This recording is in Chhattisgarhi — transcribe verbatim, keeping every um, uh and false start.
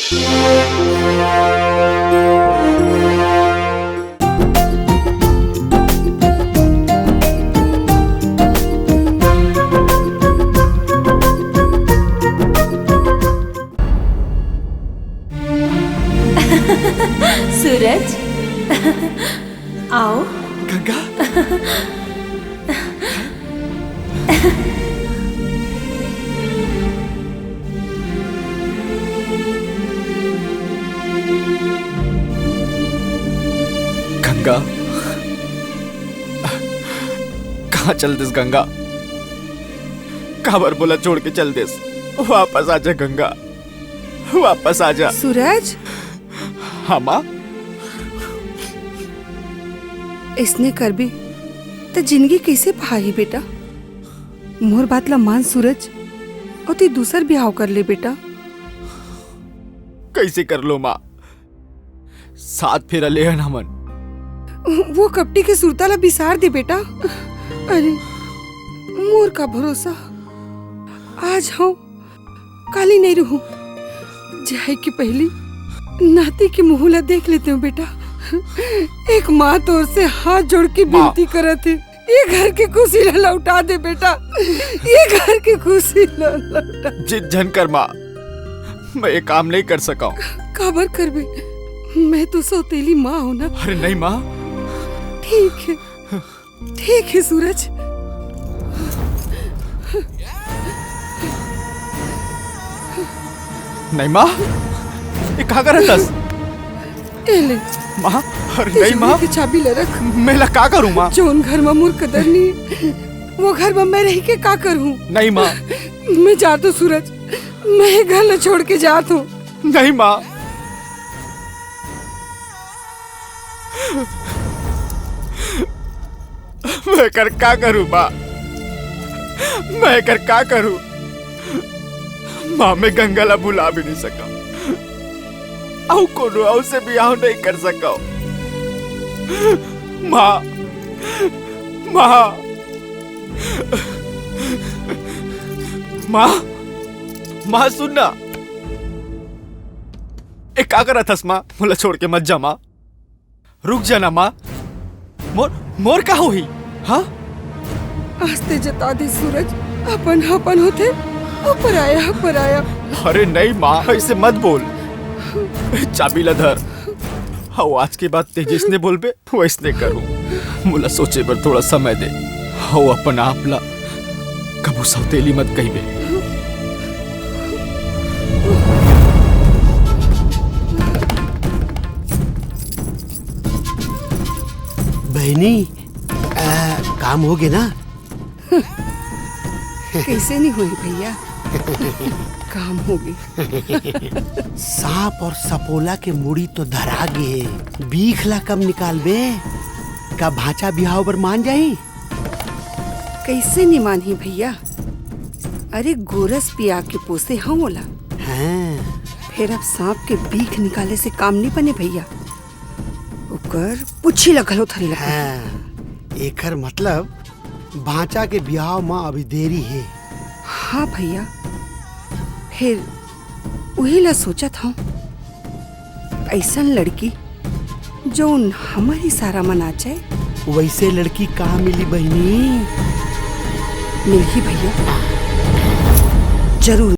सूरज, आओ। गंगा। गंगा, कहाँ चल दिस गंगा? काबर मोला छोड़ के चल दिस? वापस आजा गंगा, वापस आजा। सूरज। हाँ माँ। इसने करबे त जिंदगी कइसे पहाही बेटा? मोर बात ला मान सूरज, अउ ते दूसर बिहाव कर ले बेटा। कइसे कर लो माँ? सात फेरा ले हन हमन। वो कपटी के सुरता ला बिसार दे बेटा। अरे मोर का भरोसा, आज हूँ काली नहीं रहूं। जाए के पहली नाती के मुंह ला देख लेते हो बेटा। एक माँ तोर से हाथ जोड़ के माँ। विनती करत है, ये घर की खुशी ला लौटा दे बेटा, ये घर की खुशी ला लौटा। जिद झन कर माँ, मैं ये काम नहीं कर सका हूँ। काबर करबे, मैं तो सौतेली माँ हूँ ना। अरे नहीं माँ। ठीक है, ठीक है सूरज। नहीं माँ, ये का करत हस? ए ले। माँ, अरे ते नहीं माँ। के चाबी ल रख। मैं ला का करूँ माँ? जोन घर में मोर कदर नहीं, वो घर में मैं रह के का करूँ? नहीं माँ। मैं जात हूँ सूरज, मैं घर ला छोड़ के जात हूँ। नहीं माँ। मैं कर का करूं माँ? मैं कर का करूं? माँ, मैं गंगा ला भुला भी नहीं सका, अउ कोनो अउ से बिहाव नहीं कर सका। माँ, माँ, माँ, माँ सुन ना। ए, का करत हस माँ? मोला छोड़ के मत जा माँ। रुक जा ना माँ। मोर, मोर का होही? हाँ? आज ते जता दे सूरज, अपन अपन होथे, अउ पराया पराया। अरे नहीं माँ, ऐसे मत बोल। चाबी ला धर। हाँ, आज के बाद ते जैसने बोलबे, वैसने करूँ। मोला सोचे बर थोड़ा समय दे। हव अपन आप ला कभू सौतेली मत कहिबे। बहनी, आ, काम होगे ना? कइसे नहीं होही भैया? काम होगे। सांप अउ सपोला के मुड़ी तो धरा गे हे, बीख ला कब निकालबे? का भांचा बिहाव बर मान जाही? कइसे नहीं मानही भैया? अरे गोरस पिया के पोसे हंव ओला। हाँ। फेर अब सांप के बीख निकाले से काम नहीं बने भैया, ओकर पुच्छी ला घलो धरे ला पड़ही। हाँ, एकर मतलब भांचा के बिहाव म अभी देरी हे। हाँ भैया, फेर उही ला सोचत हंव, अइसन लड़की जउन हमर इशारा म नाचे। वइसे लड़की कहाँ मिलही बहिनी? मिलही भैया, जरूर।